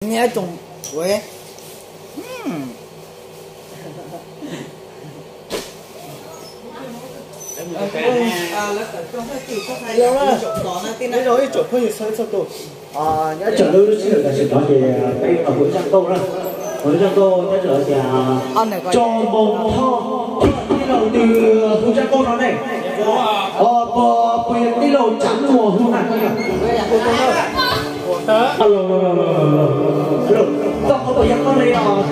Nyob tsoom, nyob zoo ib tsoom phooj ywg txhua leej txhua tus. Nyob tsam lub sij hawm tam sim no ces peb los hu zaj nkauj na, hu zaj nkauj nyob tsam tias tso moo thoj, tij laug twg hu zaj nkauj no ne? Puas yog tij laug Tsav Muas hu na? Koj qhov puas yog koj li os?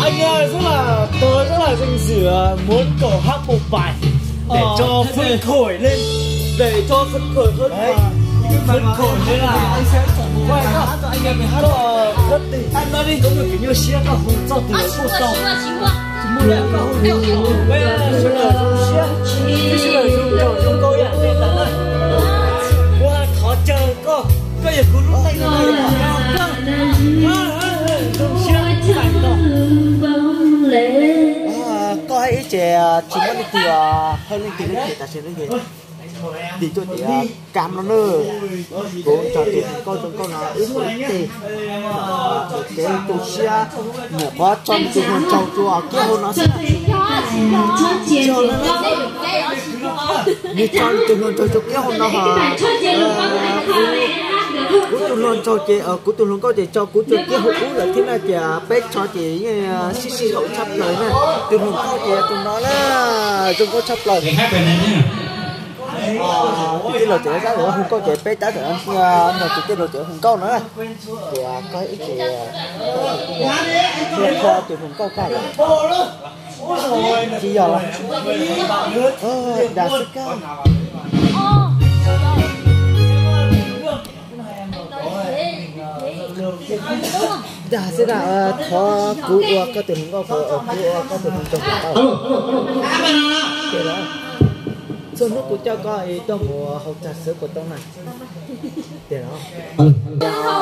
Anh ơi, rất là, tớ rất là vinh dự, à, muốn cậu hát một bài để cho phấn khởi lên, để cho phấn khởi hơn. Đấy. Mà phấn khởi lên là anh sẽ chọn một bài hát cho anh em mình hát. Có, ờ, thất tình. Anh nói đi, có nhiều kiểu như siếc, có hùng, cho từ, có sâu. Ua thov caw koj, koj yog kuv lub neej no, zoo siab txais tos. Koj hais ib ce tsis muaj leej twg, hawj leej twg li ces tam sim no ces tig tuaj tias kam no na. Kuv nrog tus hluas nkauj zoo nkauj no wb ua ib teg, kev tu siab, nyuam qhuav tso nws tus hluas nraug rau kiab hauv no xwb. Nws tso nws tus hluas nraug rau kiab hauv no ho. Kuv tus hluas nraug ces, kuv tus hluas nkauj ces tso kuv rau kiab hauv ub lawm thiab na, tias peb tso ces yeej sib sib haum tshaj plaws na. Tus hluas nkauj ces tus no na, zoo nkauj tshaj plaws. Tus tij laug tseem zab hu nkauj ces peb tab tom nrog tus tij laug tseem hu nkauj na. Ces koj ib ce, tus hluas nkauj koj lawm. Tsis yog los, dag xwb kawg. Dag xwb dag, thov kuv ua koj tus hluas nkauj, kuv ua koj tus hluas nraug tau. Txhua hnub kuv coj koj tuaj mus haus tsag sawv puas tau na? Tiag los? Dag tau.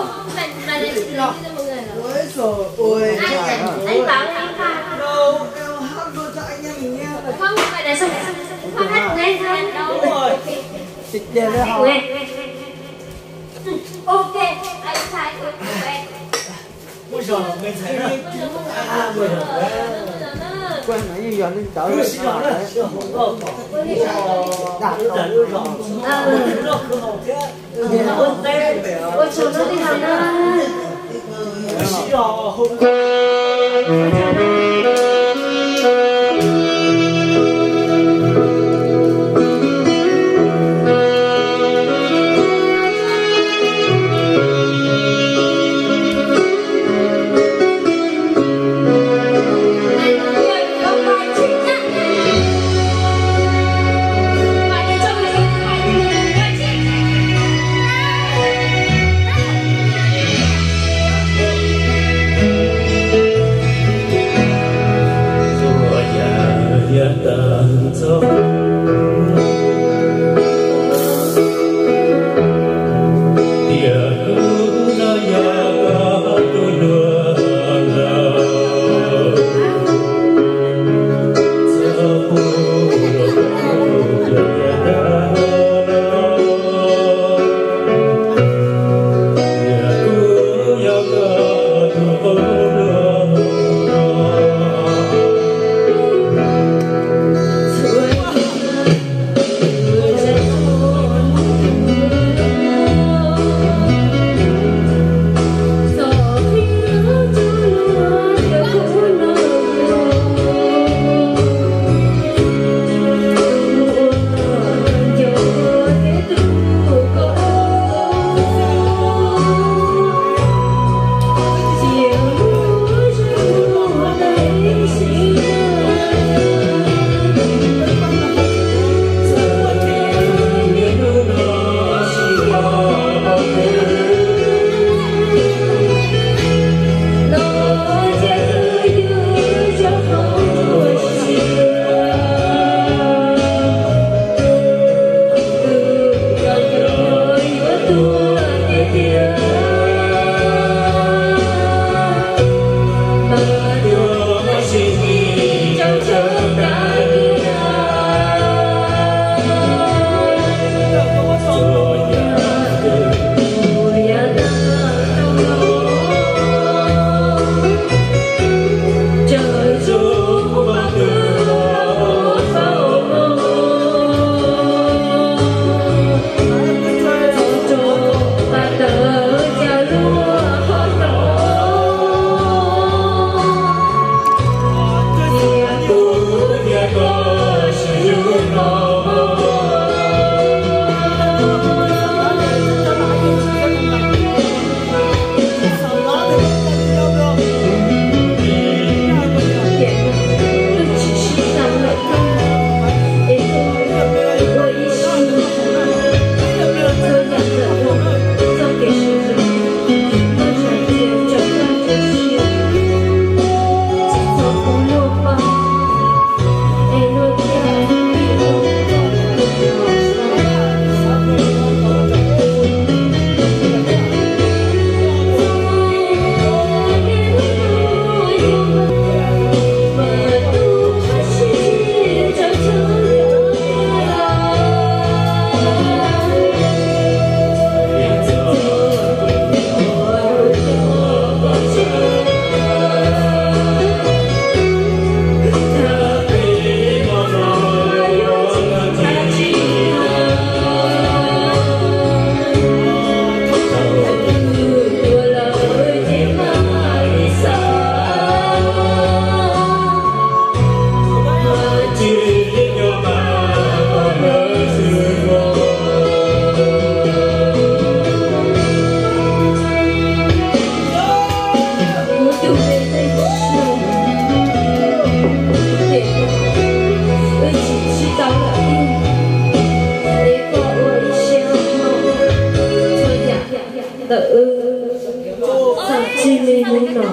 Tsis li hnub no.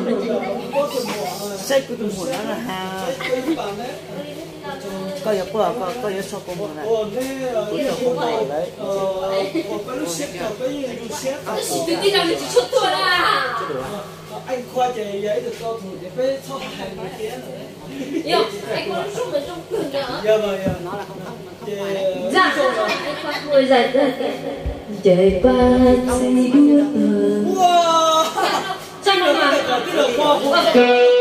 Saib kuv tus muam no na ha. Koj yuav quaj, koj yuav so kuv muam na. Kuv so kuv muam lawm. Ces pab txiv duab ntawd.